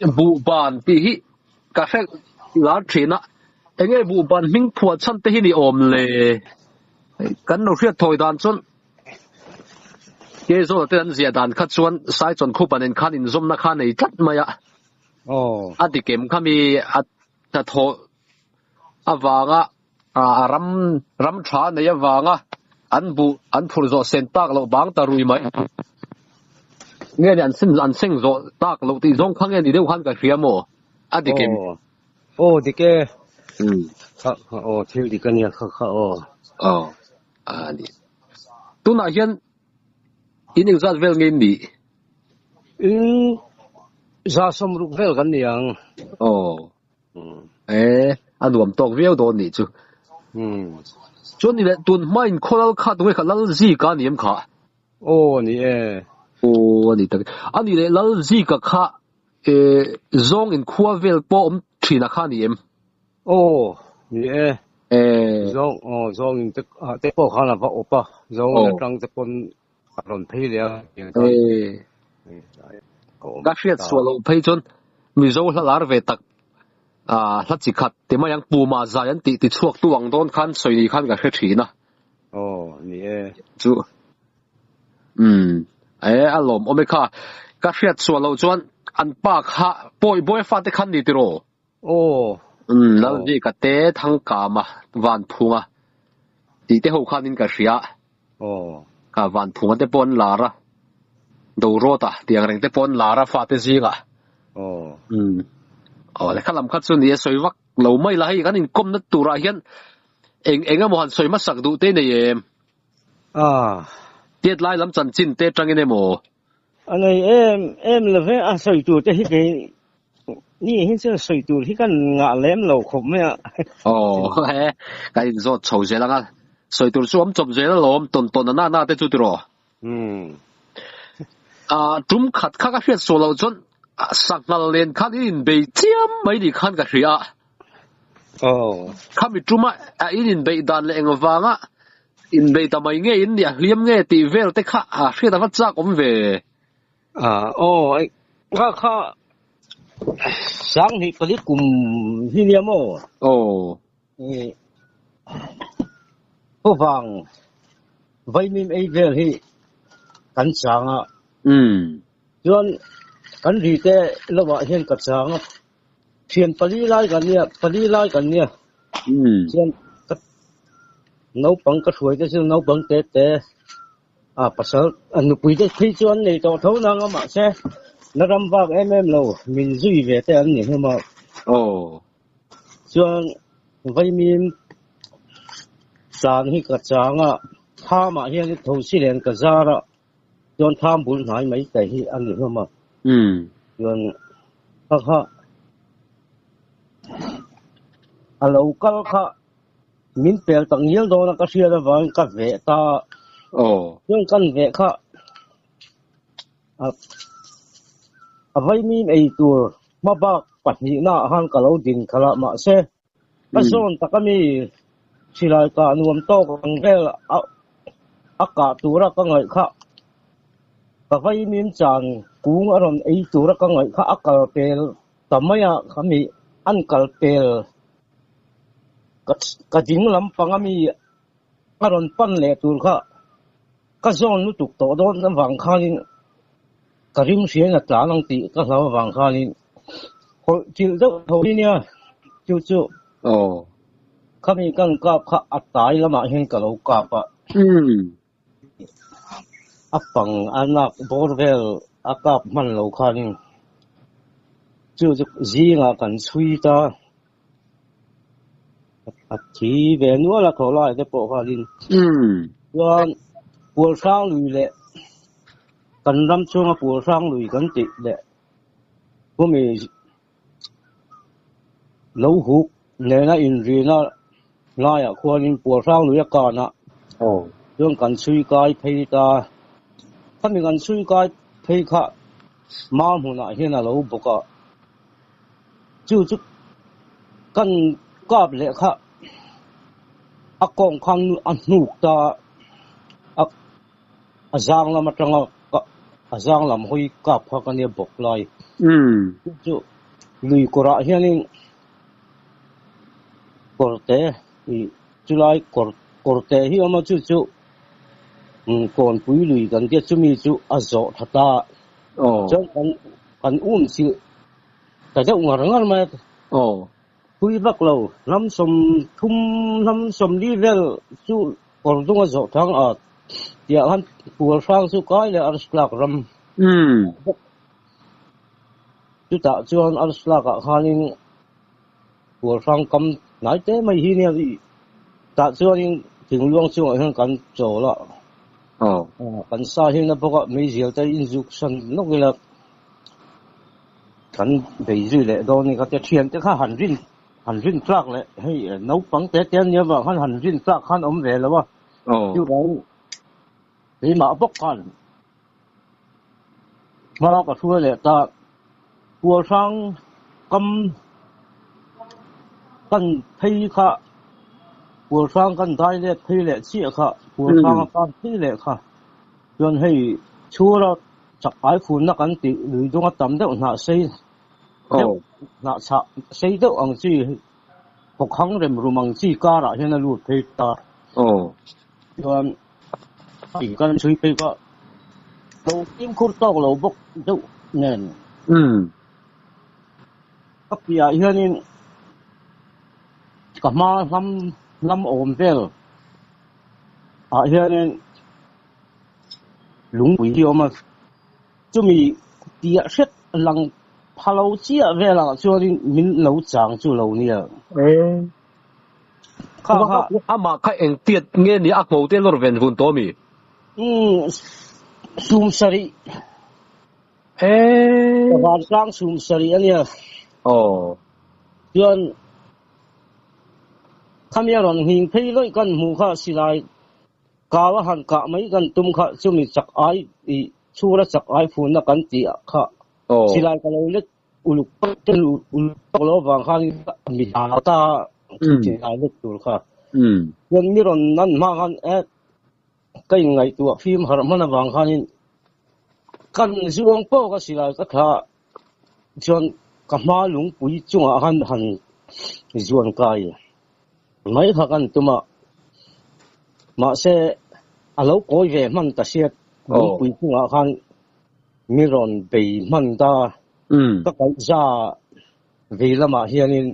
Buhban tih hi ka hre lar thin a, enge buhban hming phuah chhan te hi ni awm le? Kan lo hriat thawi dan chuan Keizawla te an ziah dan kha chuan Saichawn khupa nen khan inzawmna kha nei tlat mai a, a dikem kha mi a hnathawh avanga a ram ram tha nei avanga an buh an phurh zawh sen tak loh bang ta rui mai. Nge ni an sen an seng zawh tak loh tih zawng kha nge ni deuh khan ka hria maw? A dik em? Aw aw dik e. Kha kha aw thil dik a nia kha kha aw. Aw a ni. Tunah hian in engzat vel nge in nih? In za sawmruk vel kan ni ang. Aw. E, a nuam tawk viau dawn nih chu. Chuan ni leh tun hma in khaw lal kha tunge kha Lal Zika a ni em kha? Aw ni e. Aw a ni tak e. A ni leh Lal Zika kha e zawng in khua vel pawh awm thin a kha a ni em? Aw ni e. E. Zawng aw zawng in te te pawh khan a va awp a, zawng in atang te pawn a rawn phei leh a. E. Ka hriat suah loh phei chuan Mizo hla lar ve tak hla chi khat ti mai ang Puma zai an tih ti chhuak tu ang dawn khan sawi ni khan ka hre thin a. Aw ni e. Chu umm e a lawm awm e kha. Ka hriat suah loh chuan an pa kha pawi bawi fate khan ni tiraw? Aw. Umm Lalvika te Thangkama Vanphunga tih te ho khanin ka hria. Aw. Kha Vanphunga te pawh an lar a, Dorawta tih ang reng te pawh an lar a fate zingah. Aw. Umm. Aw le kha lam kha chu ni e sawi vak lo mai la hei kan inkawmna turah hian eng eng emaw han sawi hmasak duh te nei em? Ah. Tiat lai lam chanchin te atangin emaw? A nei em em lo ve a sawi tur te hi kei ni hi chuan sawi tur hi kan ngah lem lo khawp mai a. Aw he kan in zawt chho zel anga sawi tur chu awm chawp zel alawm tawn tawn a na na te chu tiraw. Umm. Ah tum khat kha ka hriat suah loh chuan sanghal nen khan in inbei chiam mai ni khan ka hria a. Aw. Khami tuma a in inbeih dan leh engvanga Inbei ta mai nge in nih a hliam nge tih vel te kha a hriat a va chak awm ve. Ah aw kha kha sang hnih pali kum hi nia maw? Aw. Khawvang vaimim ei vel hi kan chang a. Umm. Chuan kan ri te lovah hian ka chang a. Thian pali lai kan nia, pali lai kan nia. Chuan ka naupang ka hruai te chu naupang te te a pasal a nupui te phei chu an nei tawh tho nang a mahse na ram vak em em lo min zui ve te an ni hlawm a. Aw. Chuan vaimim chan hi ka chang a, thlam ah hian tho si len ka zar a. Chuan thlam bul hnai mai te hi a ni hlawm a. Chuan kha kha a lo kal kha min pel tak ngial dawn a ka hriat avangin ka veh ta a. Chuan kan veh kha a vaimim ei tur hmabak pahnihna ah khan ka lo din khalh a mahse Ka zawn tak a mi silai kah nuam tawk ang vel a kah tura ka ngaih kha ka vaimim chan kung a rawn ei tura ka ngaih kha a kal pel ta mai a kha mi an kal pel ka ding lampang a mi a rawn pan leh tur kha ka zawn lutuk tawh dawn avang khanin ka rim hriain a tlan ang tih ka hlau avang khanin hawlh chilh deuh tho hi nia chu chu khami kan kap kha a tai lamah hian ka lo kap a a pang a nak bawr vel a kap hman lo khanin chu chu zingah kan chhui ta. A thi ve nual a thaw lai te pawh khanin chuan pual hrang lui leh kan ram chhunga pual hrang lui kan tih leh khumi lo huk nena inrina laiah khuanin pual hrang lui a kan a chuan kan chhui kai phei ta khami kan chhui kai phei kha mau hmunah hian a lo bawk a. Chu chu kan kap leh kha a kawng khan a hnuk ta a a zang lam atanga a zang lam hawi kap kha ka nia bawk lai chu chu Lui kawrah hianin kawrte ih chulai kawr kawrte hi a awm a chu chu kawnpui lui kan tia chumi chu a zawh tha ta chuan kan kan um chilh ta deuh ngar ngar mai a. Pui vak lo hnam 30 hnam 40 vel chu kawr dung a zawh thang a tiah khan pual hrang chu kai leh arslak ram bawk. Chutah chuan arslak ah khanin pual hrang kam hnai te mai hi nia tah chuanin thingluang chungah hian kan chawl a kan sa hin a bawk a meizial te inzuk san nawk ila. Kan bei zui leh dawn ni kha te thian te kha han rin han rin tlak leh hei naupang te te ania vang khan han rin tlak khan awm ve lo a chuvangin keimah bawk khan hma ka hruai leh ta kual hrang kam kan phei kha kual hrang kan dai let phei leh chiah kha kual hrang a kan phei leh kha chuan hei chhura Chak ai funna kan tih lui dung a tam deuh hnah sei deuh hnah chhah sei deuh ang chi khawkhang rem rum ang chi karah hian a lut phei ta. Chuan in kan chhui phei kha lo fimkhur tawk lo bawk deuh nen. Ka piahah hianin ka hma hlam hlam awm vel ah hianin Lungpui hi a awm a, chumi tiah hret lang pha lo chiah velah chuanin min lo chang chu lo nia. Kha kha. Amah kha eng tiat nge ni a ngho te lawr ven vun tawh mi? Umm 70. Eee. Vantlang 70 a nia. Aw. Chuan khami a rawn nghing phei lawih kan hmuh kha silai Kau a han kah mai kan tum kha chumi chak ai ih chhura chak ai funna kan tih ah kha silai ka lo let uluk tawk te uluk tawk lo avang khan mi hlau ta silai let tur kha chuan mi rawn nan hma khan e ka inngaihtuah fim harh hman avang khanin kan zuang pawh ka silai ka thlah chuan ka hma lungpui chungah khan han zuan kai. Mai kha kan tum a, mahse a lo kawi ve hman ta hriat lungpui chungah khan mi rawn bei hman ta, ka kaihza vei lamah hianin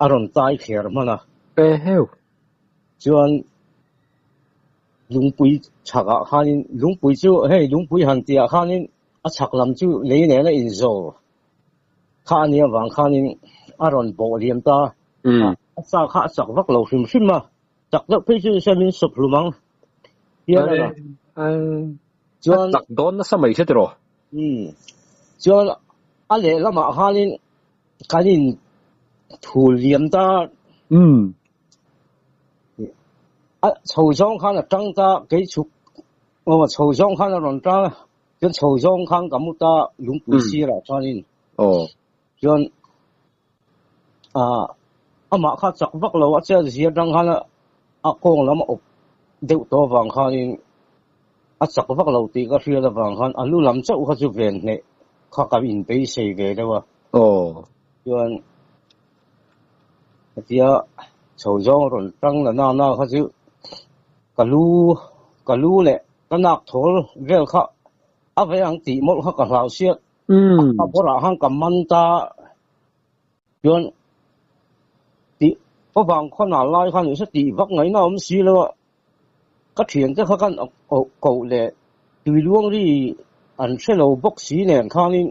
a rawn tai thler hman a. Chuan lungpui chhakah khanin lungpui chu hei lungpui han tihah khanin a chhak lam chu lei nen a inzaw. Kha a nih avang khanin a rawn bawh liam ta. A sa kha a chak vak lo hrim hrim a, chak deuh phei chu nise min sawp hlum ang hian a la. Chuan a chak dawn nasa mai hre tiraw? Chuan a lehlamah khanin kan in thul liam ta. A chho zawng khan a tang ta, kei chhuk aw chho zawng khan a rawn tang a. Chuan chho zawng khan ka mu ta lungpui sirah chuanin chuan amah kha chak vak lo a chet zia atang khan a kawng lam a awp deuh tawh avang khanin a chak vak lo tih ka hriat avang khan a lu lam chauh kha chu ven hneh kha ka inbeisei ve deuh a. Chuan hetia chho zawng a rawn tang la na na kha chu ka lu ka lu leh Ka nak thawl vel kha a ve ang tih mawlh kha ka hlau siat. A bawrah khan ka man ta chuan tih pawvang khawn ah lai khan nise tih vak ngaihna a awm si lo a. Ka thiante kha kan koh leh tuiluang ri an hre lo bawk si nen khanin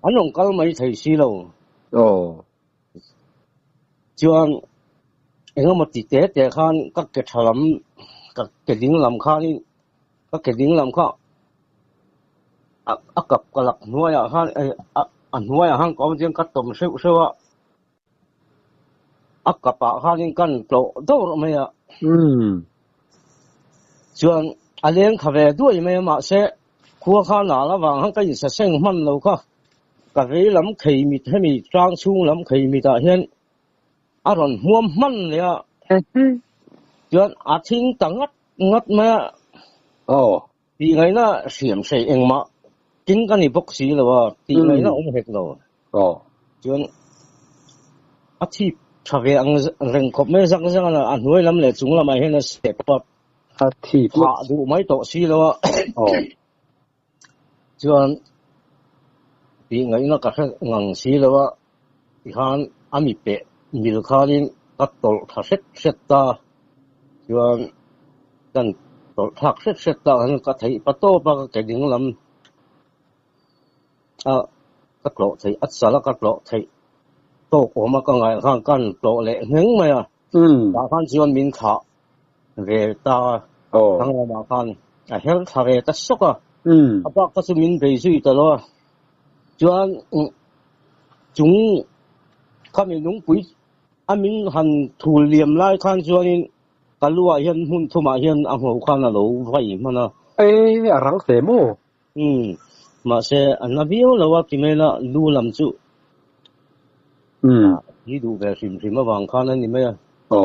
an rawn kal mai thei si lo. Chuan engemaw ti te te khan ka ke tha lam ka ke ding lam khanin ka ke ding lam kha a kap ka lak hnuaiah khan a hnuaiah khan ka awm chian ka tawm hreuh hreuh a a kapah khanin kan tlawh deuh rawh mai a chuan a leng kha ve duai mai a mahse khua kha nal avang khan ka insaseng hman lo kha. Ka vei lam khei mit hemi tlang chhung lam khei mitah hian a rawn hmuam hman leh a, chuan a thing ta ngat ngat mai a, tih ngaihna hriam hrei engmah king ka ni bawk si lo a, tih ngaihna awm hek lo. Chuan a thip tha ve ang reng khawp mai zak zak a, a hnuai lam leh chung lamah hian a seh pawp a. A thip Thah duh mai tawh si lo a. Aw. Chuan tih ngaihna ka hre ngang si lo a, tikhan a mi peh mil khanin ka tawlh tha hret hret ta. Chuan kan tawlh thlak hret hret ta khan ka theih pa tawp a, ka ke ding lam a ka tlawh theih, a chal a ka tlawh theih tawk awm a ka ngaih khan kan tlawh leh ngheng mai a. Tah khan chuan min thlah ve ta a, thlang lamah khan a her thla ve ta sawk a, a bak kha chu min bei zui ta lo a. Chuan chung khami lungpui a min han thul liam lai khan chuanin ka luah hian hmun thumah hian a ngho khan a lo vai hman a. E, a rang hle maw? Umm, mahse a na viau lo a ti mai la, lu lam chu hi duh ve hrim hrim avang khan a ni mai a.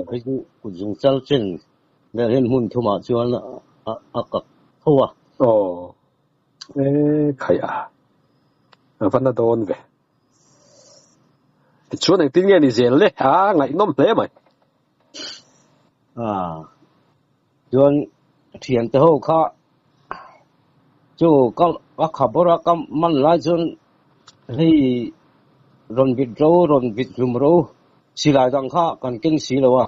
Hei chu kut zung chal chen vel hian hmun thumah chuan a kak tho a. Aw, e khai a, a va na dawn ve. Tichuan engtin nge ni zel le, a ngaihnawm hle mai. A, chuan thiante ho kha chu ka ka kha bawr a, ka man lai chuan hei rawn vit ro rawn vit hlum ro silai dang kha kan keng si lo a.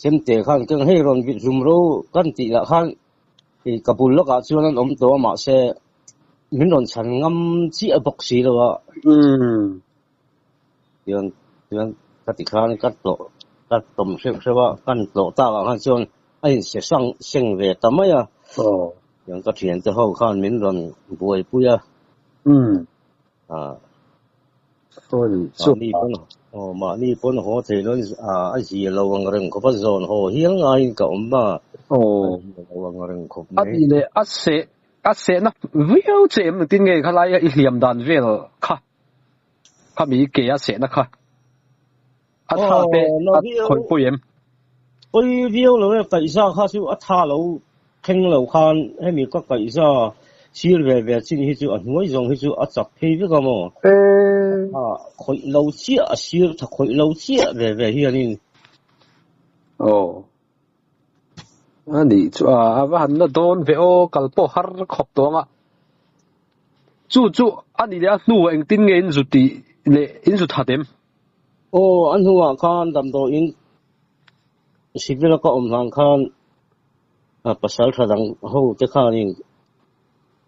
Chemte khan keng hei rawn vit hlum ro kan tih lah khan ka bul lawkah chuan an awm tawh a mahse min rawn chhan ngam chiah bawk si lo a. Chuan chuan ka ti khan ka tlawh ka tawm hreuh hreuh a, kan tlawh tak ah khan chuan a inse sang seng ve ta mai a. Chuan ka thiante ho khan min rawn buaipui a. Mahni pawn aw mahni pawn haw thei lo a zia lo ang reng khawp a zawn haw hial ngaiin ka awm a. A zia lo ang reng khawp mai. A ni leh a seh a sehna viau che em engtin nge khalai i hliam dan vel kha. Khami ke a sehna kha a tha te a khawih pawi em? Pawi viau lo e, kaihza kha chu a tha lo thleng lo khan hemi ka kaihza sir ve ve chin hi chu a hnuai zawng hi chu a chak phei vek a maw? A khawih lo chiah a sir tha khawih lo chiah ve ve hianin. Aw. A nih chu a a va han la dawn ve aw kal pawh har khawp tawh ang a. Chu chu a ni leh a hnuah engtin nge in zu tih leh in zu that em? Aw a hnuah khan damdawiin civil a ka awm hlan khan pasal tha dang ho te khanin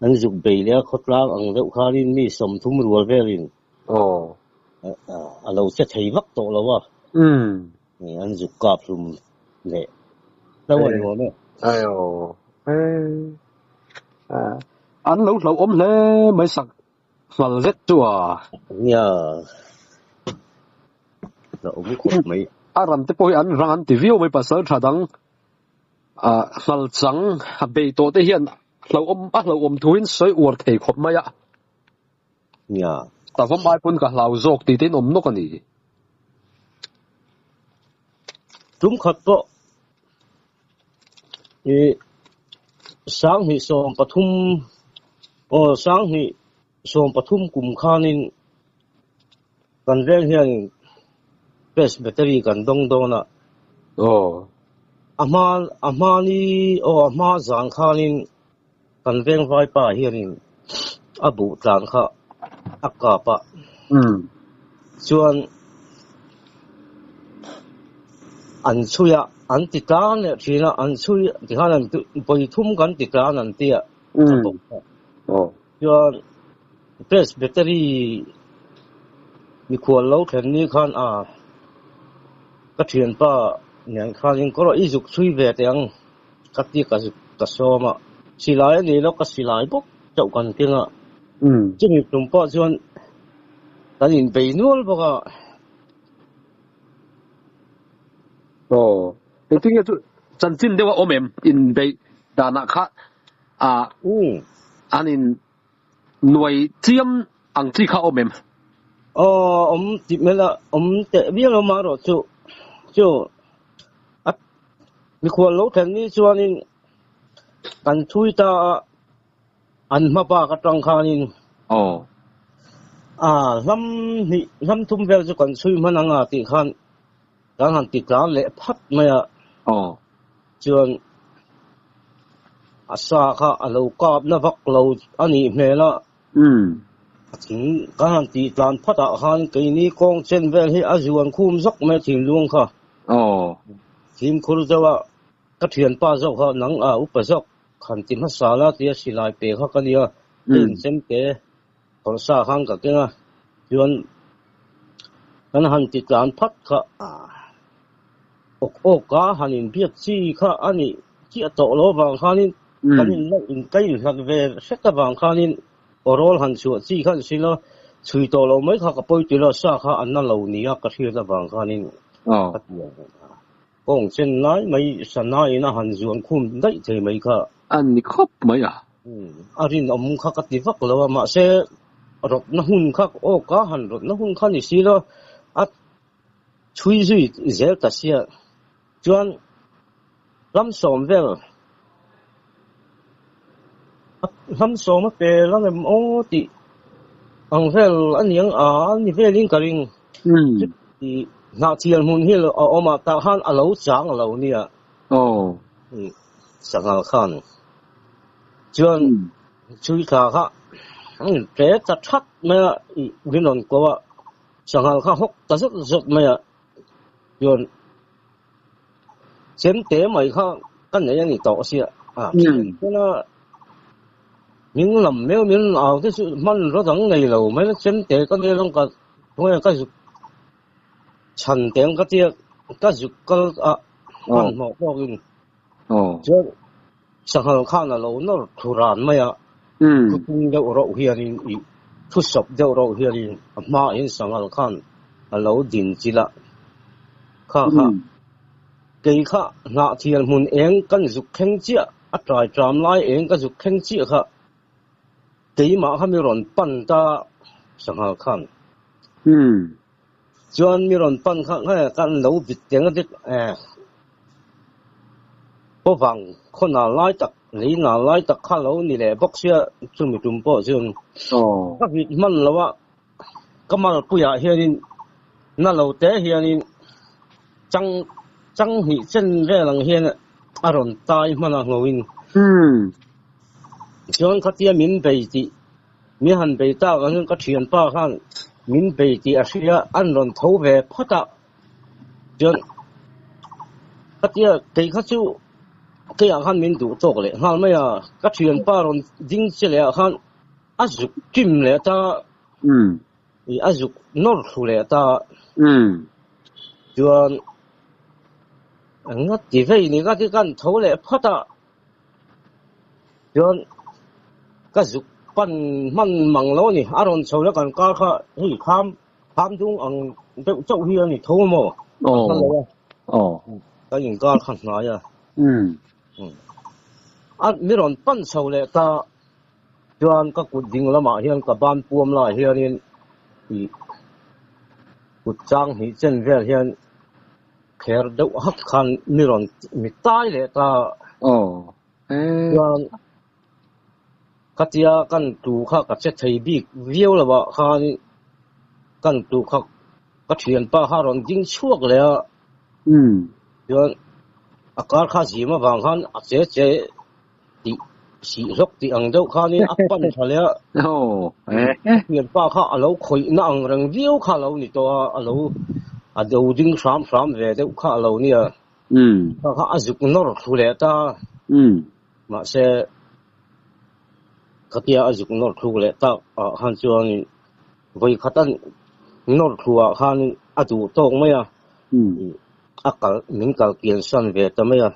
an zuk bei leh a khawtlang ang deuh khanin mi sawmthum rual velin a lo che thei vak tawh lo a. An zuk kap hlum leh hlo a nuam e. Ayo. An lo hlauhawm hle mai sak hlal zet chu a. Nia. Hlauhawm khawp mai. A ram te pawh hi an rang an ti viau mai pasal tha dang hlal chang a bei tawh te hian hlauhawm a hlauhawm thu in sawi uar thei khawp mai a. Nia. Savawm ai pawn ka hlau zawk tih te in awm nawk a ni. Tum khat pawh i sanghnih 13 aw sanghnih 13 kum khanin kan veng hian press battery kan dawng dawn a. Aw. A hma a hma ni aw a hma zan khanin Kan veng vaipa hianin a buh tlan kha a kap a, chuan an chhui a, an ti tlan leh thin a, an chhui tikhan an vawi thum kan ti tlan an ti a, a bawk kha. Chuan Presbytery mikhual lo thlen ni khan a ka thianpa nen khanin ka rawh i zuk chhui ve teh ang. Ka ti ka zuk ta sawm a, silai a ni lo ka silai bawk chauh kan keng a, chumi tum pawh chuan kan inbei nual bawk a. Aw, engtin nge chu chanchin deuh a awm em inbeih danah kha ah an in nuai chiam ang chi kha awm em? Aw, awm tih hmel a, awm teh viau lo marawh chu chu a Mikhual lo thlen ni chuanin kan thui ta a, an hma bak atang khanin Aw. A hlam hnih hlam thum vel chu kan chhui hman ang a tih khan kan han ti tlan leh phat mai a. Aw. Chuan a sa kha a lo kap na vak lo a nih hmel a. Umm. A thing kan han tih tlan phat ah khan keini kawng chen vel hi a zuan khum zawk mai a thinlung kha. Aw. Fimkhur deuh a ka thianpa zawk kha nang a upa zawk han ti hmasa la tia silai pe kha ka nia. Ka inchem te phawrh sa khan ka keng a, chuan kan han ti tlan phat kha awk awk a han inbiak chi kha a nih chiah tawh lo avang khanin kan in in ka inhlat ve hret avang khanin awrawl han chhuah chi kha an hrilh a, chhui tawh lo mai kha ka pawi ti lo, sa kha an na lo nia ka hriat avang khanin ka ti ang. Kawng chen lai mai sana in a han zuan khum daih thei mai kha. A ni khawp mai a. A rinawm kha ka ti vak lo a, mahse rawtna hun kha aw ka han rawtna hun kha ni si lo, a chhui zui zel ta sia. Chuan ram sawm vel, ram sawm a pe la rem aw tih ang vel a niang a, a ni velin ka ring. Hnahchial hmun hi a awm a, tah khan a lo chang a lo nia. Aw. Sanghal khan chuan chui thla kha tle ta that mai a, rinawm ko a, sanghal kha hawk ta zawt zawt mai a, chuan Chemte mai kha ka nei a ni tawh sia. A chuan min lam meuh min au te chu hmanraw dang nei lo mai la chemte ka nei lo ka tunge ka zuk chhan teng ka tia ka zuk kal a hmanhmawh tawkin chuan sanghal khan a lo nawr thu ran mai a thu tung deuh reuh hianin ih thu sawp deuh reuh hianin a hmain sanghal khan a lo din chilh a kha kha kei kha hnahthial hmun eng kan zuk thleng chiah a tlai tlam lai eng ka zuk thleng chiah kha keimah kha mi rawn pan ta sanghal khan Chuan mi rawn pan kha nge kan lo bit teng a dik eh pawvang khaw nal lai tak lei nal lai tak kha lo ni leh bawk sia chumi tum pawh chuan ka vit hman lo a ka malpuiah hianin na lo te hianin chang chang hnih chen vel ang hian a rawn tai hman a ngawin chuan khatia min bei tih Mi han bei tak ang hian ka thianpa khan min bei tih a hria, an rawn tho ve phawt a. Chuan khatia kei kha chu keiah khan min duh tawk leh nghal mai a, ka thianpa rawn ding che leh ah khan a zuk kim leh ta, a zuk nawr thlu leh ta. Chuan enga ti vei ni ka ti khan tho leh phawt a. Chuan ka zuk pan hman mang lo a ni, a rawn chho la kan kar kha hei kham kham dung ang deuh chauh hi a ni tho maw? A hla lo a, ka inkar kha hnai a. A mi rawn pan chho leh ta chuan ka kut ding lamah hian ka ban puam laiah hianin ih kut chang hnih chen vel hian Kher deuh hak khan mi rawn mi tai leh ta. Aw. Eh. Chuan khatia kan tu kha ka che thei bik viau lo ah khan kan tu kha ka thianpa kha rawn ding chhuak leh a. Umm. Chuan a kar kha zim avang khan a che che tih sih hlawk tih ang deuh khanin a pan tha leh a. Aw. Eh. Ka thianpa kha a lo khawih na ang reng viau kha a lo ni tawh a, a lo a do ding hram hram ve deuh kha a lo nia. Umm. Kha kha a zuk nawr thlu leh ta. Umm. Mahse khatia a zuk nawr thlu leh tak ah khan chuanin vawi khat a nawr thlu ah khanin a duh tawk mai a. Umm. A kal min kal kian san ve ta mai a.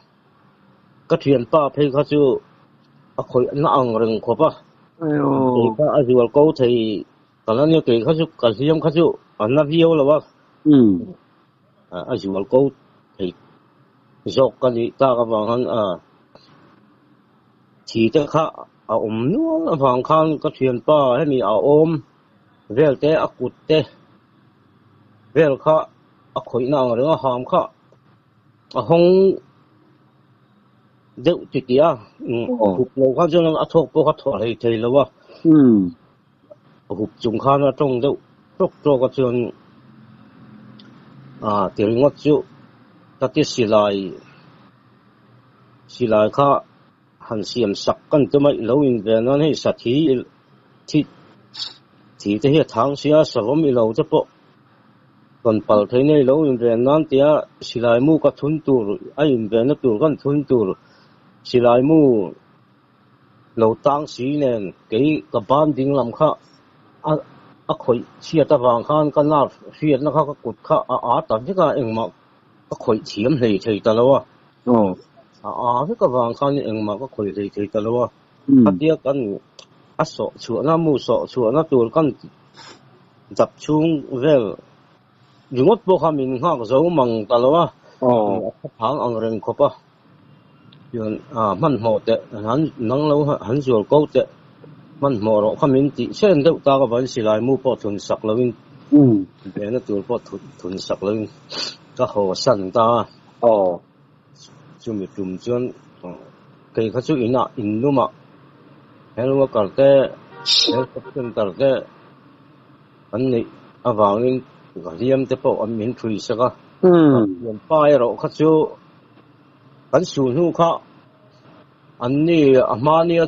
Ka thianpa phei kha chu a khawih na ang reng khawp a, kei kha a zual ko thei ka la nia, kei kha chu ka hliam kha chu a na viau lo a, a zual ko thei zawk ka nih tak avang khan a thi te kha a awm nual avang khan ka thianpa hemi a awm vel te a kut te vel kha a khawih na ang reng a ham kha. A hawng deuh ti tih a, khup lo khan chuan a thawk pawh kha thawh hlei thei lo a. Hup chung khan a tawng deuh tawk tawk a chuan ah ti ringawt chu ka ti silai silai kha han siam sak kan tum a ilo in ve nan hei sa thi thi thi te hi a thang sia savawm ilo te pawh rawn pal thei nei lo in ve nan tia silai mu ka thun tur a in ve na tur kan thun tur silai mu Lo tang si nen kei ka ban ding lam kha a a khawih chhiat avang khan ka nerve hriatna kha ka kut kha a a ta vek a, engmah ka khawih thiam hlei thei ta lo a. A a vek avang khan engmah ka khawih hlei thei ta lo a. Khatia kan a sawh chhuahna mu sawh chhuahna tur kan dap chhung vel ringawt pawh kha min nghak zo mang ta lo a, a thlaphang ang reng khawp a. Chuan ah hmanhmawh teh han nang lo han zual ko teh hmanhmawh rawh kha min tih chen deuh tak avangin silai mu pawh thun sak loin vena tur pawh thun sak loin ka haw san ta a. Chumi tum chuan kei kha chu inah inlumah health worker te health center te an neih avangin ka hliam te pawh an min ṭhui sak a. Thianpa erawh kha chu kan su hnu kha an ni a hmania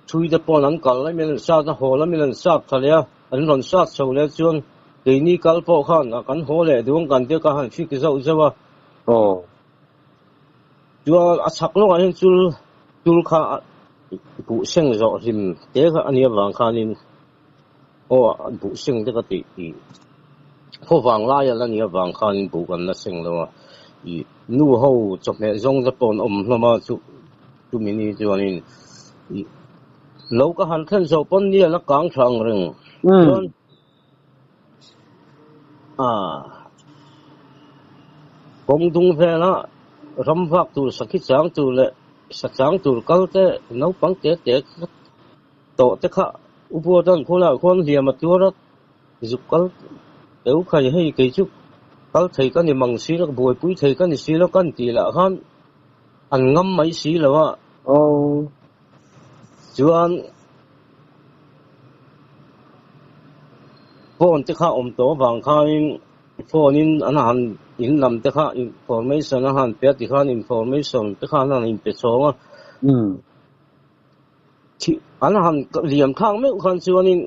ṭhui te paw'n an kal lamin an sat a, haw lamin an sat tha leh a, an rawn sat chho leh chuan keini kal pawh khan kan haw leh duang kan tia ka han fik zauh zauh a. Chuan a chhak lawkah hian chul chul kha buh seng zawh hlim te kha a nih avang khanin aw buh seng te ka tih ih khaw vang laia la nih avang khanin buh kan la seng lo a, ih nu ho chawhmeh zawng te pawh an awm hlawm a chu chumi ni chuanin ih lo ka han thlen zawh pawn ni a la kang tha ang reng chuan. Kawng dung vela ram vak tur sakhi chang tur leh sa chang tur kal te naupang te te tawh te kha u Buatan khulah khuan hliam a tuar a, zuk kal teu khai hei kei chu kal thei ka ni mang si lo buaipui thei ka ni si lo kan tih lah khan an ngam mai si lo a. Chuan phone te kha awm tawh avang khanin phone in an han in lam te kha information a han pe a tikhan information te kha an han inpe chhawng a. An han liam thlak meuh khan chuanin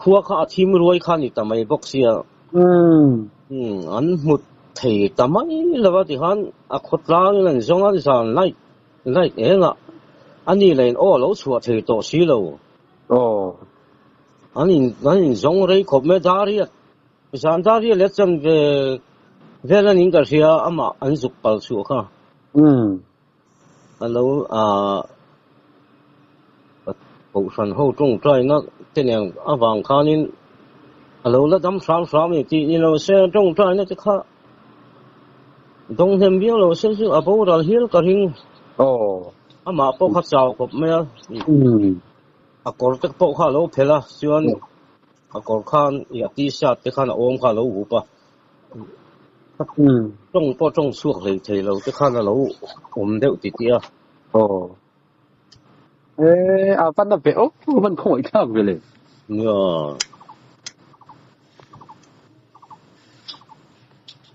khua kha a thim ruai kha a ni ta mai bawk sia. An hmu thei ta mai lo a tikhan a khawtlangin an zawng a zan light Light engah a ni leh in aw lo chhuah thei tawh si lo. Aw. An in an in zawng rei khawp mai Dariat zan Dariat leh chan ve vel a ning ka hria amah an zuk pal chhuah kha. Umm. A lo ah Kohhran ho tawngtaina te nen avang khanin a lo la dam hram hram a ni tih ni lo se tawngtaina te kha Dawng hnem viau lo se chu a boral hial ka ring. Aw. Amah pawh kha chau khawp mai a. A kawr te pawh kha a lo phelh a, chuan a kawr khan i a t-shirt te khan a awm kha a lo hup a. Tawng pawh tawng chhuak hlei thei lo te khan a lo awm deuh titih a. Aw. E a van a ve aw, van khawngaih thlak ve le. Nia.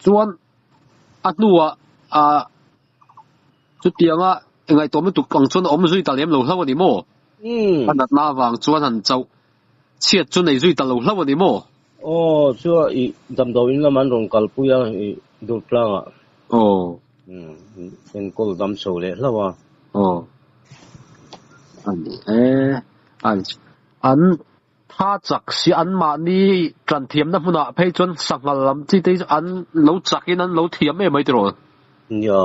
Chuan a hnuah a chutianga ngaihtuah lutuk ang chuan a awm zui ta lem lo hlauh a ni maw? Umm. A natna avang chuan han chauh chhiat chu nei zui ta lo hlauh a ni maw? Aw, chuan i damdawiin lam an rawn kalpui a i Durtlangah. Aw. Umm, enkawl dam chho leh hlauh a. Aw. A ni e. An tha chak si an mahni tan thiamna hmunah phei chuan sanghal lam chi te hi an lo chakin an lo thiam em mai tiraw? Nia,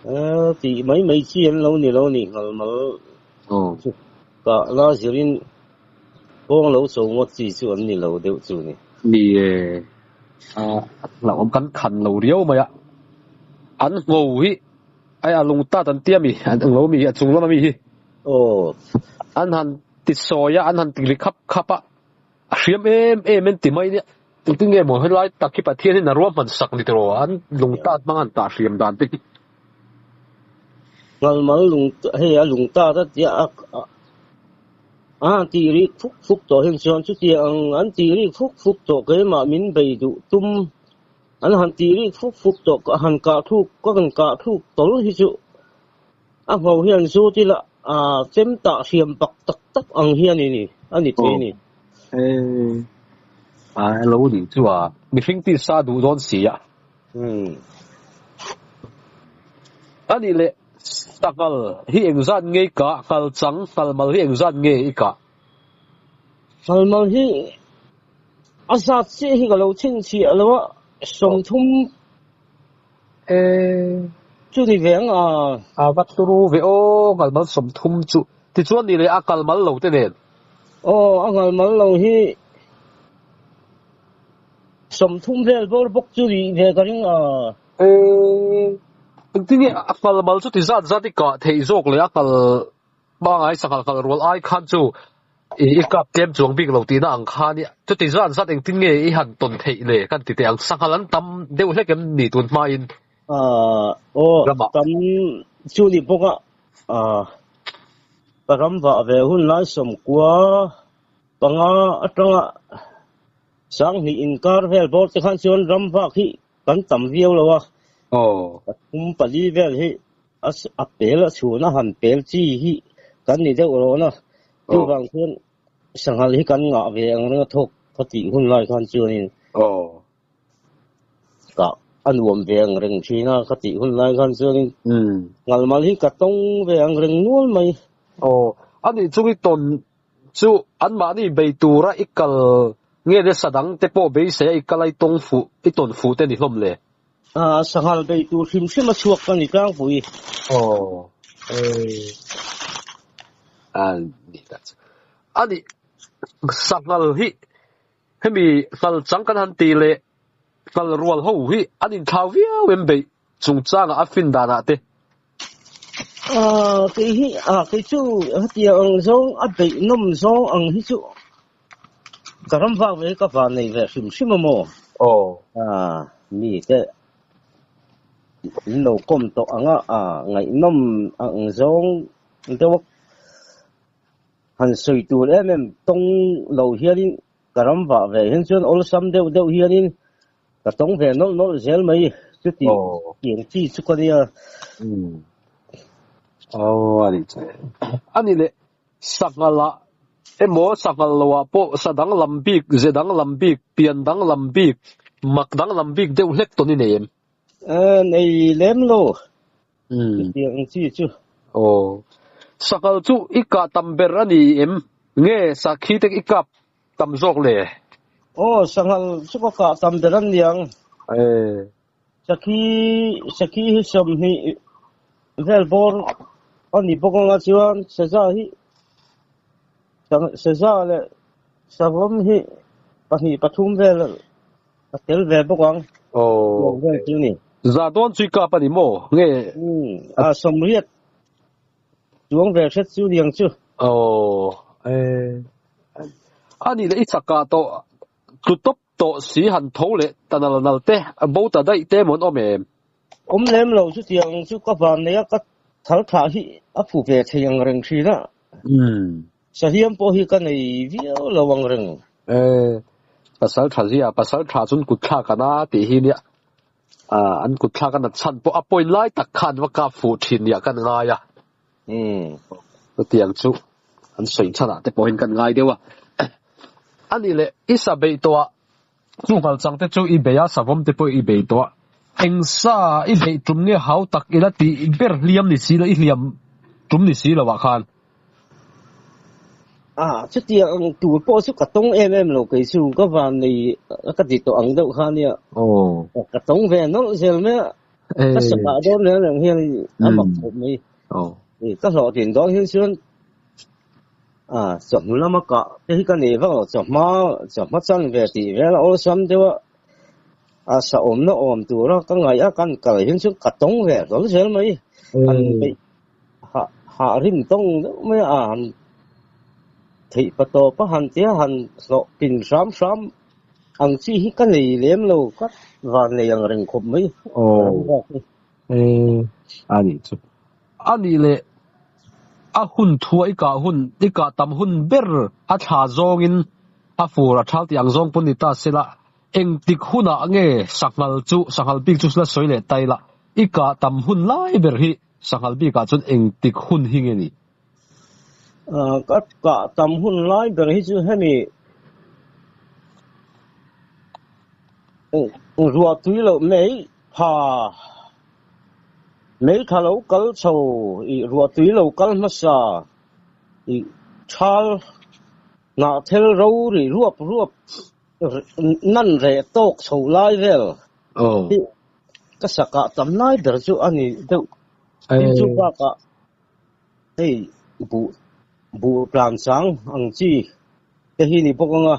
e tih mai mai chi an lo ni lo ni nghal mal chu ka la zirin kawng lo cho ngawt chi chu an ni lo deuh chu ni. Ni e, a hlauhawm kan khan lo riau mai a, an ngho hi ai a lung tat an tia mi, an ngho mi hi a chung lama mi hi. Aw. An han ti sawi a, an han ti ri khap khap a, a hriam em em in ti mai nia. Engtin nge maw helai tak hi Pathian in a ruahman sak ni tiraw an lung tat hmang an tah hriam dan te hi. Ngalmal lung hei a lung tat a tia a. A han tih rik fuk fuk tawh hian chuan chutia ang an tih rik fuk fuk tawh keimah min bei duh tum an han tih rik fuk fuk tawh ka han kah thluk ka han kah thluk tawl hi chu a ngho hian zut ila a chem tah hriam pak tak tak ang hian i ni a ni thei a ni. A lo nih chu a mihring tisa duh dawn si a. A nih leh sanghal hi engzat nge i kah? Nghal chang, nghal mal hi engzat nge i kah? Nghal mal hi a zat chiah hi ka lo chhinchhiah lo a, 30 chu ni ve ang a. A va turu ve aw, nghal mal 30 chu. Tichuan nih leh a nghal mal lo te nen. Aw, a nghal mal lo hi. 30 vel bawr bawk chu nih ve ka ring a. Eee, engtin nge a kal mal chu ti zat zat i kah theih zawk leh a kal pangai sanghal kal rual ai khan chu i i kap tlem chuang bik lo tihna ang khan i chuti zat zat engtin nge i han tawn theih le kan ti teh ang sanghal an tam deuh hlek em ni tun hmain Aaa aw ramah. Tam chu ni bawk a, aaa ka ram vah ve hun lai 95 atanga 2000 inkar vel bawr te khan chuan ram vak hi kan tam viau lo a, pathum pali vel hi a pel a chhun a han pel chi hi kan ni deuh rawn a, chuvang chuan sanghal hi kan ngah ve ang reng a thawk ka tih hun lai khan chuanin ka a nuam ve ang reng thin a ka tih hun lai khan chuanin ngalmal hi ka tawng ve ang reng nual mai. Aw, anih chu i tawn Chu anmahni bei tura i kal nge le sa dang te pawh beisei a i kal a i tawng fuh, i tawn fuh te ni hlawm le? A, sanghal bei tur hrim hrim a chhuak ka ni tlangpui. Aw, e. A ni ta chu. A nih, sanghal hi hemi nghal chang kan han tih leh nghal rual ho hi an inthlau viau em beih chungchangah a fin danah te? Aaa kei hi ah kei chu hetiang ang zawng a beih nawm zawng ang hi chu ka ram vak ve hi ka van nei ve hrim hrim a maw? Aw. Aaa mi te in lo kawm tawh ang a ah ngaihnawm ang zawng deuh a han sawi tur em em tawng lo hianin ka ram vah ve hian chuan awlsam deuh deuh hianin Ka tawng ve nawlh nawlh zel mai chuti tiang chi chu ka nia. Aw a nih chu. A nih leh sanghal ah emaw sanghal lo ah pawh sa danglam bik, ze danglam bik, pian danglam bik, mak danglam bik deuh hlek tawn i nei em? Nei lem lo. Chutiang chi chu. Aw. Sanghal chu i kah tam ber a ni em? Nge sakhi te i kap Tam zawk le. Aw, sanghal chu ka kah tam ber an niang. Ee. Sakhi, sakhi hi 20 vel bawr a ni bawk anga chuan saza hi, saza leh savawm hi pahnih pathum vel a tel ve bawk ang. Aw. Vel chu ni. Za dawn chu i kap a ni maw? Nge? Umm, a 80 Chuang ve hret chu niang chu. Aw e. A nih leh i chakah tawh tlu tawp tawh si han tho leh ta nal nal te, bo ta daih te mawn awm em? Awm lem lo chutiang chu ka van nei a, ka thal thlah hi a phu ve thei ang reng thin a. Sahliam pawh hi ka nei viau lo ang reng. E, pasal tha zia, pasal tha chun kut thlak an a tih hi nia. An kut thlak a nat chhan pawh a point lai tak khan va kap fuh thin nia kan ngai a. Chutiang chu an sawi chhanah te pawhin kan ngai deuh a. A nih leh i sa beih tawh a, chu nghal chang te chu i bei a, savawm te pawh i bei tawh a. Eng sa i beih tum nge hau tak ila tih ber hliam ni si lo, i hliam tum ni si lo ah khan. A, chutiang ang tur pawh chu ka tawng em em lo kei chu ka van nei ka ti tawh ang deuh kha nia. Ka tawng ve nawlh zel mai a, ka sakah dawn reng reng hian a mak khawp mai. Ka hlawhtlin dawn hian chuan a chawhnu lama kah te hi ka nei vak lo, chawhma chawhma chan ve tih vel a awlsam deuh a, a sa awmna awm tura ka ngaih a kan kal hian chuan ka tawng ve hlawl zel mai. An beih Ha ha rim tawng deuh mai a han theih pa tawp a han tia han hlawh pin hram hram ang chi hi ka nei lem lo ka van nei ang reng khawp mai. Aw e a nih chu. A nih leh A hun thua i kah hun, i kah tam hun ber a thla zawngin a fur a thal tih ang zawng pawn ni ta sela, engtik hunah nge sanghal chu, sanghal bik chu la sawi leh ta ila, i kah tam hun lai ber hi sanghal bikah chuan engtik hun hi nge ni? Ka kah tam hun lai ber hi chu hemi ruah tui loh mai pha. Meitha lo kal chho i ruahtui lo kal hmasa i thal hnah thel ro ri ruap ruap nan reh tawk chho lai vel hi ka sakah tam lai ber chu a ni deuh. Tin chu bakah hei buh buh tlan chang ang chi te hi ni bawk ang a.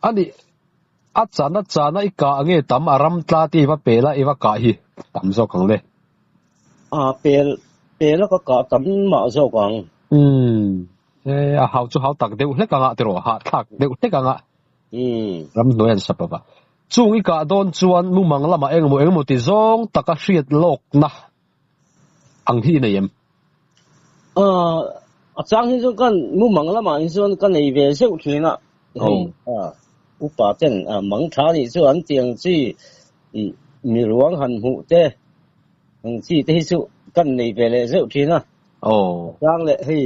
A nih, a chana chana i kah nge tam a ram tla te i va pel a, i va kah hi tam zawk ang le. A pel, pel a ka kah tam mah zawk ang. Umm, e, a hau chu hau tak deuh hlek anga tiraw, hahthlak deuh hlek anga. Umm. Ramhnuai an sap ava. Chung i kah dawn chuan mumang lamah engemaw engemaw ti zawng taka hriat lawkna ang hi i nei em? A chang hi chuan kan mumang lamah hi chuan ka nei ve zeuh thin a, hei upa ten mang tha nih chu an ti ang chi mi ruang han hmuh te ang chi te hi chu kan nei ve leh zeuh thin a. A chang leh hei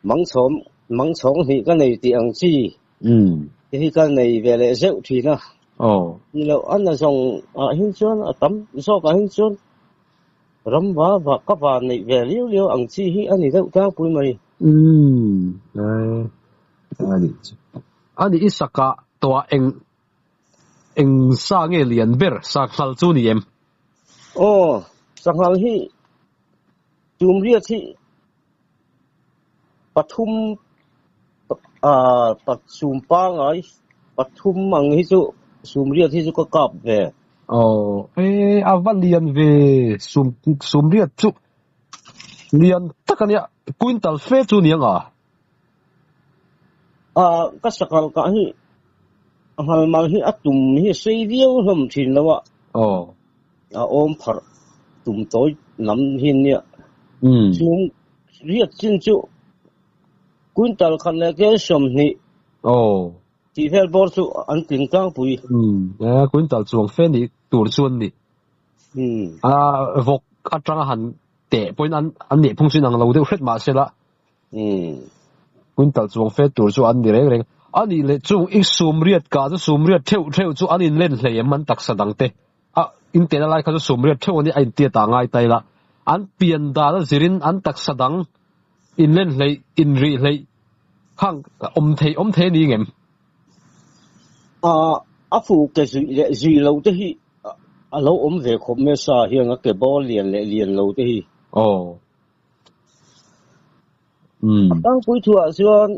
mang chhawm mang chhawng hnih ka nei tih ang chi te hi ka nei ve leh zeuh thin a. Ni loh a na zawng ah hin chuan a tam zawk ah hin chuan Ram va va ka va neih ve liau liau ang chi hi a ni deuh tlangpui mai. Umm a nih chu. A nih i sakah tawhah eng eng sa nge lian ber sanghal chu ni em? Aw, sanghal hi tumriat hi pathum ah sum pangai pathum ang hi chu sumriat hi chu ka kap ve. Aw e a va lian ve sum sumriat chu lian tak a nia quintal fe chu ni ang a. Ah ka sakal kah hi a nghalmal hi a tum hi sei viau hlawm thin lo a. Aw. A awm pharh tum tawi lam hi nia. Chung riat chin chu quintal khat leh kel 20 tih vel bawr chu an tling tlangpui. Quintal chuang fe nih tur chu an ni. A vawk atanga han teh pawhin an nih phung chu inang lo deuh hret mahse la quintal chuang fe tur chu an ni reng reng. A nih leh chung i sumriat kah chu sumriat theuh theuh chu an inlen hlei em an taksa dangte. A intehna lai kha chu sumriat theuh a ni, a intiat ah ngai ta ila. An pian dan a zirin an taksa dang inlen hleih, inrih hleih khang awm thei awm thei a ni ngem? A a fu ke zuih leh zuih lo te hi a lo awm ve khawp mai sa hian a ke bawr lian leh lian lo te hi. Aw. A tlangpui thuah chuan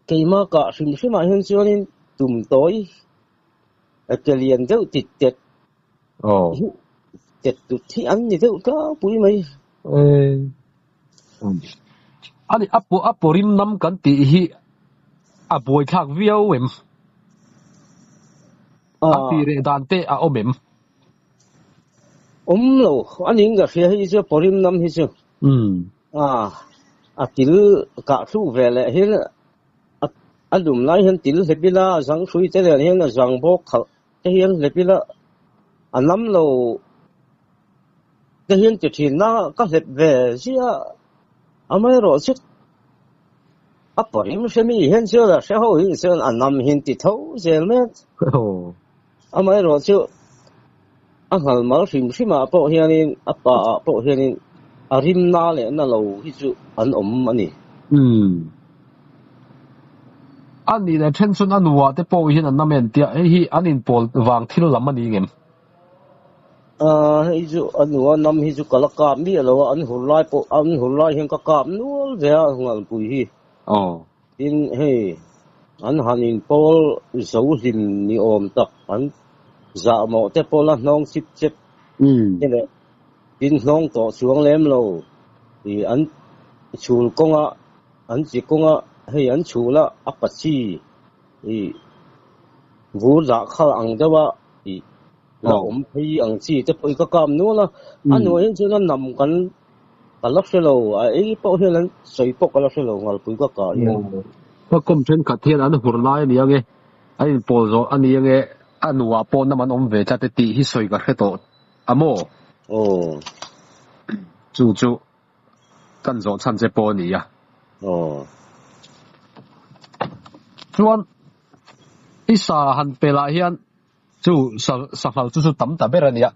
keimah kah hrim hrimah hian chuanin tum tawi A ke lian deuh tit tet hi tet tut hi an ni deuh tlangpui mai. Ani a a pawrim nam kan tih hi a buaithlak viau em? A tih reh dan te a awm em? Awm lo, a ning ka hria hi chu pawrim nam hi chu. A til kah thluh ve leh hian A lum lai hian til hlep ila, a zang hrui te nen hian a zang bawk khalh te hian hlep ila, a nam lo te hian ti thin a, ka hlep ve ziah amaherawh chu a pawrim hre mi hian chuan a hre ho hi chuan a nam hian ti tho zel mek. Amaherawh chu a nghal mal hrim hrim ah pawh hianin a pa ah pawh hianin a rim na leh na lo hi chu an awm a ni. Umm. A nih leh then chuan a nuah te pawh hian an nam en tia hei hi an inpawl vang thil lam a ni ngem? Aaa hei chu a nua nam hi chu ka la kap miah lo a, an hur lai pawh an hur lai hian ka kap nual ve a ngalpui hi. Aw. Tin, hei an han inpawl zo hlim ni awm tak an zahmawh te pawh la hnawng chip chep te leh tin hnawng tawh chuang lem lo ih an chhul kawnga an chi kawnga hei an chhul a a pa chi ih vur dah khal ang deuh a ih la awm phei ang chi te pawh hi ka kap nual a, a hnuai hian chuan a nam kan. Ka la hre lo, a ei pawh hian an sawi pawh ka la hre lo ngalpui ka kah hian. Ka kawm thenkhat hian an hur lai a ni ang e, an inpawl zawh a ni ang e, a nuah pawh nam an awm ve tlat e tih hi sawi ka hre tawh a maw? Aw. Chu chu kan zawh chhan che pawh a ni a. Aw. Chuan i sa han pelh ah hian Chu sanghal chu chu tam ta ber a nia.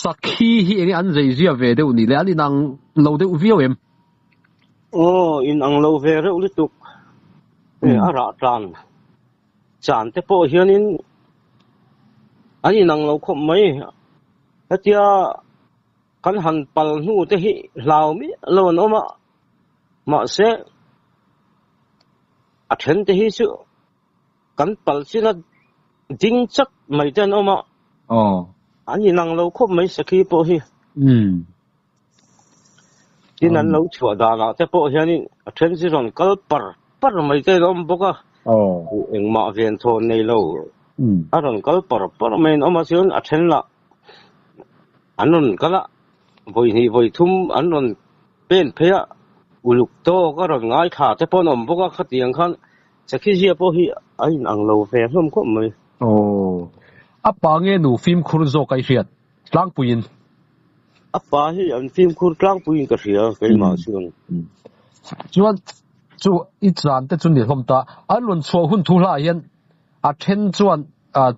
Sakhi hi enge an zei zia ve deuh ni le? An inang lo deuh viau em? Aw, inang lo ve reuh lutuk. A rah tlan chan te pawh hianin an inang lo khawp mai. Hetia kan han pal hnu te hi hlau miah lo an awm a, mahse a then te hi chu Kan pal china ding chak mai te an awm a. Aw. An inang lo khawp mai sakhi pawh hi. Umm. Tin an lo chhuah danah te pawh hianin a then chu rawn kal par par mai te an awm bawk a. Aw. Engmah ven thawn nei lo. Umm. A rawn kal par par mai an awm a chuan a then lah an rawn kal a, vawi hnih vawi thum an rawn pen phei a, uluk tawk a rawn ngaithla te pawh an awm bawk a khatiang khan Sakhi zia pawh hi a in ang lo ve hlawm khawp mai. Aw. A pa nge nu fimkhur zawk a i hriat tlangpuiin? A pa hi an fimkhur tlangpuiin ka hria keimah chuan. Chuan chu i chan te chu ni hlawm ta. An rawn chhuah hun thu hlaiah hian a then chuan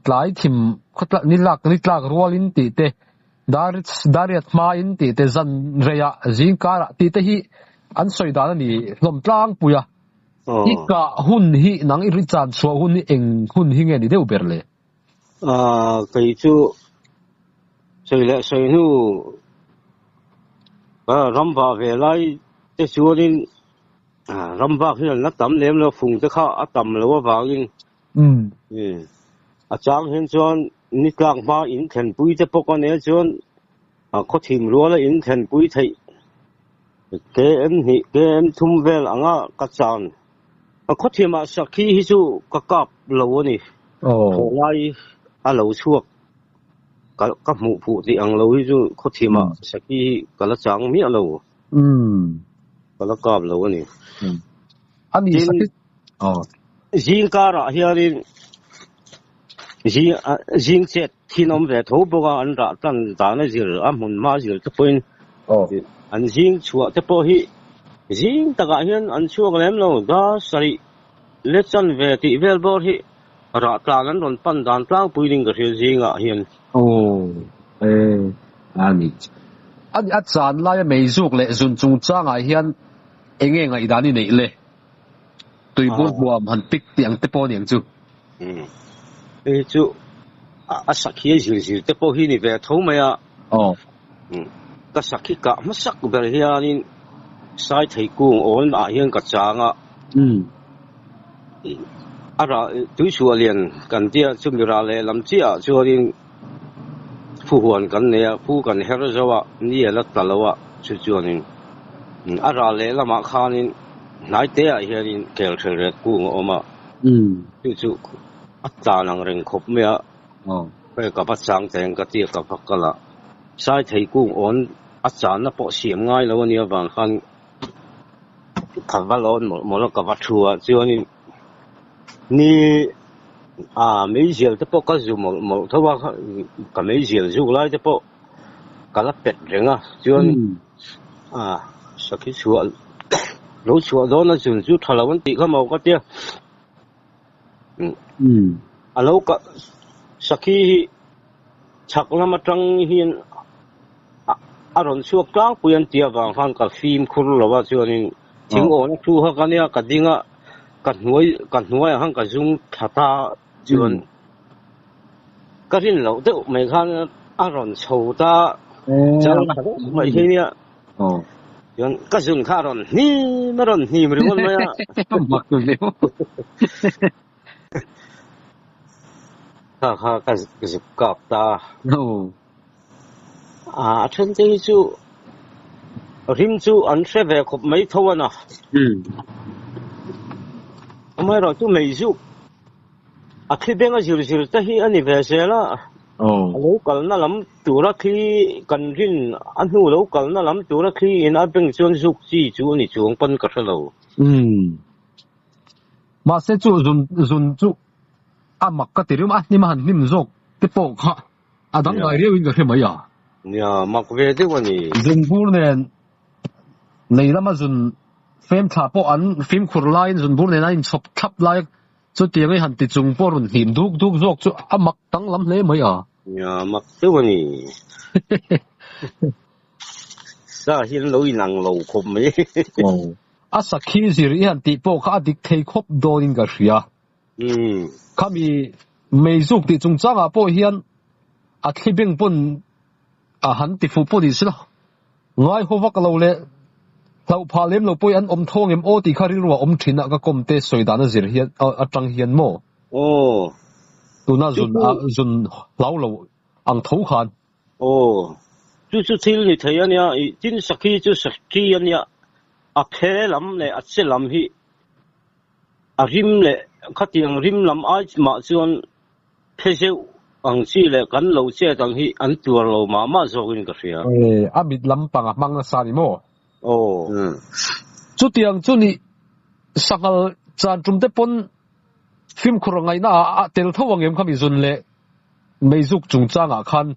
tlai thim khawtla ni lak ni tlak rualin tih te dariat hmain tih te zan reiah zingkarah tih te hi an sawi dan a ni hlawm tlangpui a. I kah hun hi nang i chan chhuah hun hi eng hun hi nge ni deuh ber le? Kei chu sawi leh sawi hnu ram vah ve lai te chuanin ram vak hi an la tam lem lo, fung te kha a tam lo avangin a chang hian chuan ni tlak hma in thlenpui te pawh ka nia chuan Khawthim ruala in thlenpui theih KM hnih, KM thum vel anga ka chan. Khawthimah sakhi hi chu ka kap lo a ni. Thawhlai a lo chhuak ka hmuh phuh tih ang lo hi chu khawthimah sakhi hi ka la chang miah lo. Ka la kap lo a ni. Tin, zingkarah hianin zing chet Thin awm ve tho bawk a, an rah tan dan a zir, a hmun hma a zir te pawhin an zing chhuah te pawh hi zing takah hian an chhuak lem lo, dar sarih let chan ve tih vel bawr hi rah tlan an rawn pan dan tlangpui ding ka hria zingah hian. Aw e a ni. A ni a chan laia meizuk leh zun chungchangah hian enge ngaihdan i neih le? Tuibur huam han pik tih ang te pawh a ni ang chu. Hei chu a sakhi a zir zir te pawh hi ni ve tho mai a. Aw. Ka sakhi kah hmasak ber hianin Saithei kung awn ah hian ka chang a. A rah tuichhuah lian kan tia chumi rah lehlam chiah ah chuanin phuhuan kan nei a, phu kan her zo a, ni a la tla lo a, chu chuanin a rah lehlamah khanin hnai te ah hianin kel hrel ret kung a awm a, chu chu a tlan ang reng khawp mai a, hei ka va chang teng ka tia ka va kal a, Saithei kung awn a channa pawh siam ngai lo a nia vang khan Ka va lawn mawlh mawlh a, ka va thu a, chuanin ni ah meizial te pawh ka zu mawlh mawlh tho a, ka meizial zuk lai te pawh ka la pet reng a, chuan ah sakhi chhuah lo chhuah dawn a zun chu tha lo an tih kha maw ka tia a lo ka sakhi hi chhak lam atang hian a rawn chhuak tlangpui an tih avang khan ka fimkhur lo a chuanin thing awna thu kha ka nia ka ding a ka hnuai ka hnuaiah khan ka zung thla ta chuan ka rin loh deuh mai khan a rawn chho ta chang tha deuh mai hi nia chuan ka zun kha a rawn hnim a rawn hnim ringawt mai a. Kha kha ka zuk kap ta. A then te hi chu rim chu an hre ve khawp mai tho a na. Amaherawhchu mei zuk a thli beng a zir zir te hi a ni ve zel a. A lo kalna lam tura thli kan rin a hnu lo kalna lam tura thli in a beng chuan zuk chi chu a ni chuang pawn ka hre lo. Umm. Mahse chu zun zun chu a mak ka ti riau a, hnim a han hnim zawk te pawh kha a dangdai riau in ka hre mai a. Nia, mak ve deuh a ni. Zun bur nen lei lama zun fem thla pawh an fimkhur laiin zun bur nen an inchhawp thlap lai Chutiang i han ti chung pawh rawn hnim duk duk zawk chu a mak danglam hle mai a. Nia, mak deuh a ni. Sa hi an lo inang lo khawp mai. Aw. A sakhi zir i han tih pawh kha a dik thei khawp dawnin ka hria. Khami meizuk tih chungchangah pawh hian a thli beng pawn a han ti fuh pawh ni se la. Ngai haw vak lo leh hlauh phah lem lo pawhin an awm tho angem aw tih kha rilru a awm thin a ka kawm te sawi dan a zir hian atang hian maw? Aw. Tuna zun a zun hlau lo ang tho khan. Aw. Chu chu thil ni thei a nia i tin sakhi chu sakhi a nia a phe lam leh a che lam hi a rim leh khatiang rim lam ai mah chuan Phe zeuh ang chi leh kan lo chet ang hi an tuar lo mah mah zawkin ka hria. E, a mit lampang a hmang nasa ni maw? Aw. Chutiang chu nih sanghal chan tum te pawn fimkhur ngaihna ah a tel tho ang em khami zun leh meizuk chungchang ah khan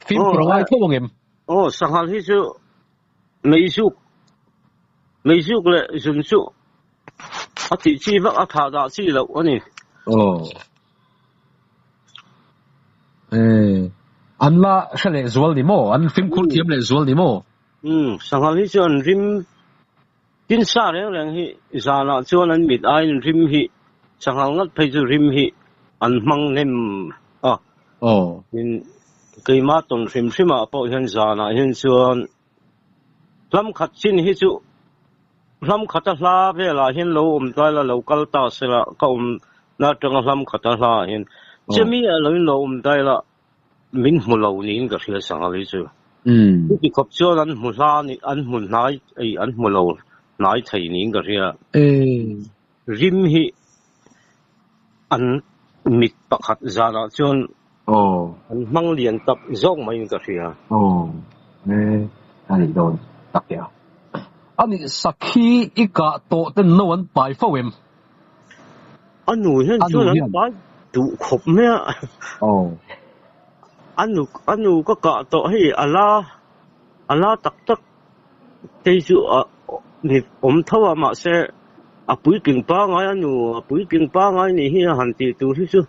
fimkhur a ngai tho ang em? Aw, sanghal hi chu meizuk, meizuk leh zun chu a tih chi vak a thah dah chi loh a ni. Aw. Eh, an la hre leh zual ni maw? An fimkhur thiam leh zual ni maw? Umm, sanghal hi chu an rim tin sa reng reng hi zanah chuan an mit aiin rim hi sanghal ngat phei chu rim hi an hmang hnem a. Aw. Tin, keimah tawn hrim hrimah pawh hian zanah hian chuan hlam khat chin hi chu Hlam khata hla velah hian lo awm tlai la, lo kal ta se la, ka awm na atanga hlam khata hla ah hian chemi ah lo in lo awm tlai la, min hmu lo niin ka hria sanghal hi chu. Chuti khawp chuan an hmu hla ni, an hmu hnai, ei an hmu lo hnai thei niin ka hria. Rim hi an mit pakhat zanah chuan an hmang lian tak zawk maiin ka hria. Aw e a nih dawn tak e a. A nih sakhi i kah tawh ten no an pai fo em? A nu hian chuan an pai duh khawp mai a. Aw. A nu a nu ka kah tawh hei a la a la tak tak tei chu a ni awm tho a mahse a puitling pangai a nu a puitling pangai nih hi a han tih tur hi chu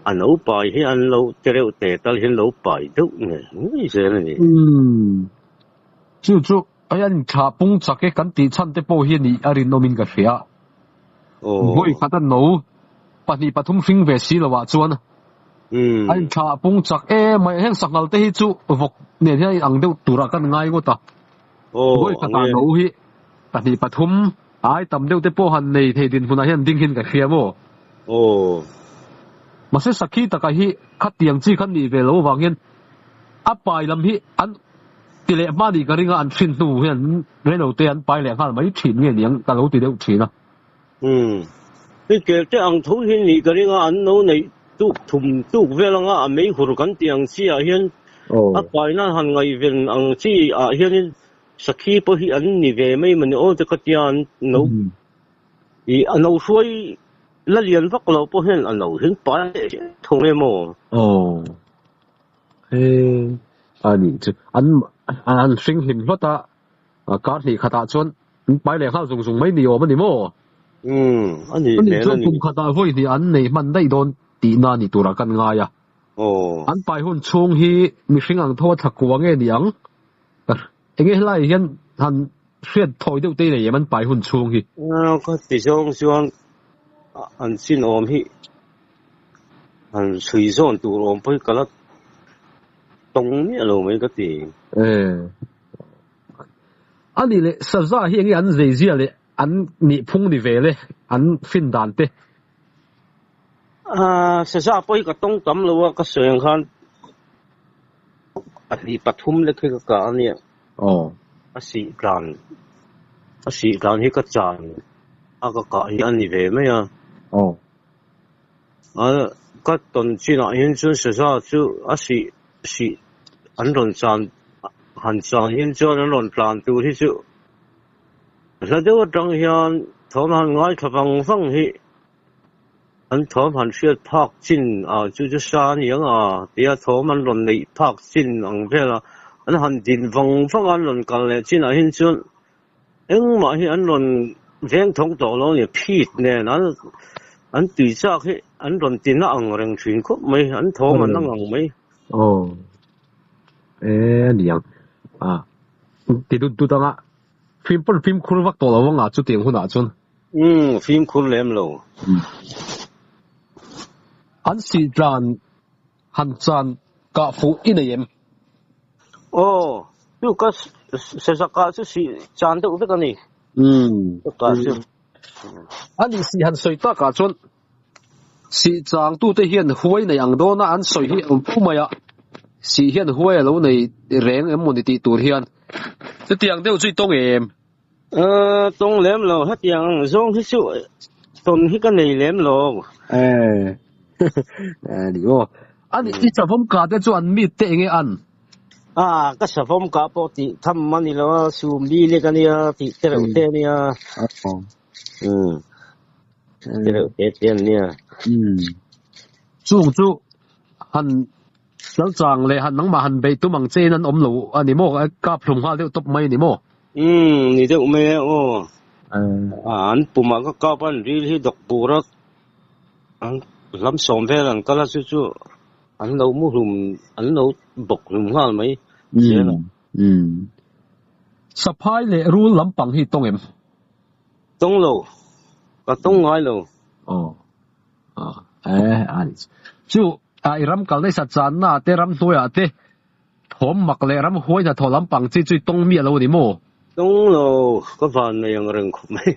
A no pai hi an lo te reuh te tal hian lo pai deuh ngei ngei zel a ni. Umm. Chu chu hei an thlah pung chak e kan tih chhan te pawh hi a nih a rinawmin ka hria. Aw. Vawi khat a no pahnih pathum hring ve si lo ah chuan Umm. a inthlah pung chak em mai. Heng sanghal te hi chu vawk nen hian a inang deuh turah kan ngai ngawt a. Aw, Vawi ang khat ah e. no hi pahnih pathum ai tam deuh te pawh han nei thei dinhmunah hian ding hian ka hria maw? Aw. Mahse sakhi taka hi khatiang chi khan nih ve lo avang hian a pai lam hi an ti leh hma nih ka ring a, an hrin hnu hian reilo te an pai leh nghal mai thin nge niang ka lo ti deuh thin a. Umm. Hei kel te ang tho hi nih ka ring a, an lo neih tuk thum tuk vel anga a meihur kan tih ang chi ah hian a paina han ngaihven ang chi ah hianin sakhi pawh hi an ni ve mai mawni aw te ka tia an lo i a no hruai la lian vak lo pawh hian a no hin pai leh hle tho nge maw? Aw. Hei a nih chu an an hring hlim hlawt a. Kar hnih khatah chuan an pai leh nghal zung zung mai ni awm a ni maw? Umm, a nih A nih hmel a chuan ni. kum khatah vawi hnih an nei hman daih dawn tihna ni turah kan ngai a. Aw. An pai hun chhung hi mihring ang tho a thla kua nge ni ang? Enge helai hian han hriat thawi deuh te i nei em an pai hun chhung hi? Ka ti zawng chuan an chin awm hi han chhui zawn tur awm pawh hi ka la tawng miah lo mai ka ti. Eh. A nih leh saza hi enge an zeizia leh an nih phung ni ve le an fin dan te? Aaa saza pawh hi ka tawng tam lo a, ka sawi ang khan pahnih pathum lek hi ka kah a nia. Aw. A sih tlan a sih tlan hi ka chan a ka kah hi a ni ve mai a. Aw. A Ka tawn chinah hian chuan saza chu a sih sih an rawn chan han chan hian chuan an rawn tlan tur hi chu hla deuh atang hian thawm han ngaithla vang vang hi an thawm han hriat phak chin ah chu chu sa a ni ang a tia thawm an rawn neih phak chin ang vela an han din vang vang a an rawn kal leh chinah hian chuan Engmah hi an rawn veng thawng tawh lo a ni, phit nen an an tui chak hi an rawn ti na ang reng thin khawp mai, an thawm an ang ang mai. Aw e a ni ang a ti dut dut anga fim pawn fimkhur vak tawh lo anga chutiang hunah chuan. Umm fimkhur lem lo. An sih tlan Han chan kah fuh i nei em? Aw, chu ka sezakah chu sih chan deuh vek a ni. Umm. Ka kah chu. A nih sih han sawi takah chuan sih changtute hian huai nei ang dawna an sawi hi awm fo mai a, sih hian huai a lo nei reng em mawni tih tur hian chutiang deuh chu i tawng em? Aaa tawng lem lo hetiang ang zawng hi chu tawn hi ka nei lem lo. Eh ni aw. Ani i savawm kah te chu an mit te enge an? Ah ka savawm kah pawh tih tham a ni lo a, sum li lek a nia tih te reuh te a nia. Umm te reuh te te an nia. Umm chung chu han Lalchang leh han nangmah han beih tum ang che in an awm lo a ni maw? Kap hlum nghal deuh tawp mai a ni maw? Umm, ni deuh mai e aw. An pumah ka kap a, an ril hi dawk bur a, an lam sawm vel an kal a, chu chu an lo mu hlum, an lo bawk hlum nghal mai zel a. Umm, Saphai leh rul lampang hi tawng em? Tawng lo, ka tawng ngai lo. Aw. Chu i ram kal nasa channa te ram hnuaiah te thawm mak leh ram huai hnathawh lampang chi chu i tawng miah lo a ni maw? Tawng lo, ka van nei ang reng khawp mai.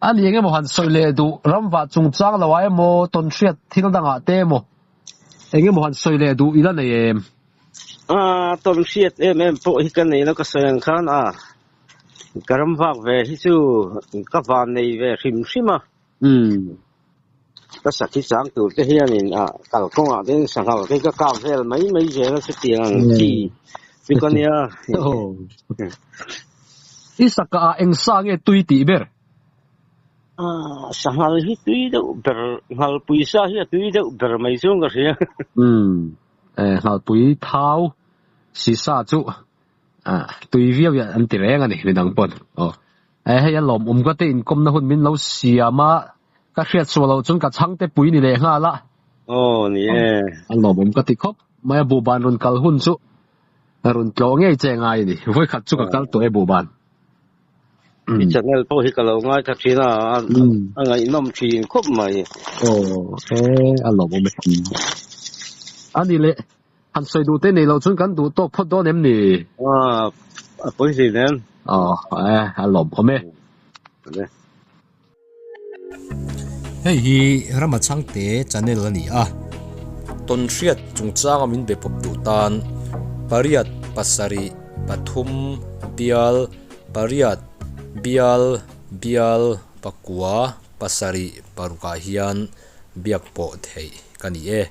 A ni eng emaw han sawi leh duh ram vah chungchang lo ah emaw tawn hriat thil dangah te emaw eng emaw han sawi leh duh ila nei em? Tawn hriat em em pawh hi ka nei lo ka sawi ang khan a. Ka ram vak ve hi chu ka van nei ve hrim hrim a. Ka sakhi chang tur te hianin a kalkawngah te sanghal te ka kap vel mai mai zel a chutiang ang chi chu ka nia. I saka ah eng sa nge tui tih ber? Sanghal hi tui deuh ber, nghalpui sa hi a tui deuh ber mai chuan ka hria. Nghalpui thau sisa chu Tui viau hian an ti reng a ni midang pawn. Aw. Hei a lawmawm ka te inkawmna hun min lo siam a, ka hriat suah loh chuan ka chhangte pui ni leh nghal a. Aw ni e. A lawmawm ka ti khawp mai a, Buhban rawn kal hun chu rawn tlawh ngei che ngai a ni. Vawikhat chu ka kal tawh e Buhban. I channel pawh hi ka lo ngaithla thin a, a ngaihnawm thin khawp mai. Aw e, a lawmawm e. A ni leh. Han sawi duh te nei loh chuan kan duh tawk phawt dawn em ni? Aw, a pawi hlei nen. Aw, e, a lawmawm e. Hei hi Rama Chhangte channel a ni a. Tawnhriat chungchanga min be pawp duh tan pariat pasarih pathum bial pariat bial bial pakua pasarih parukah hian biak pawh theih ka ni e.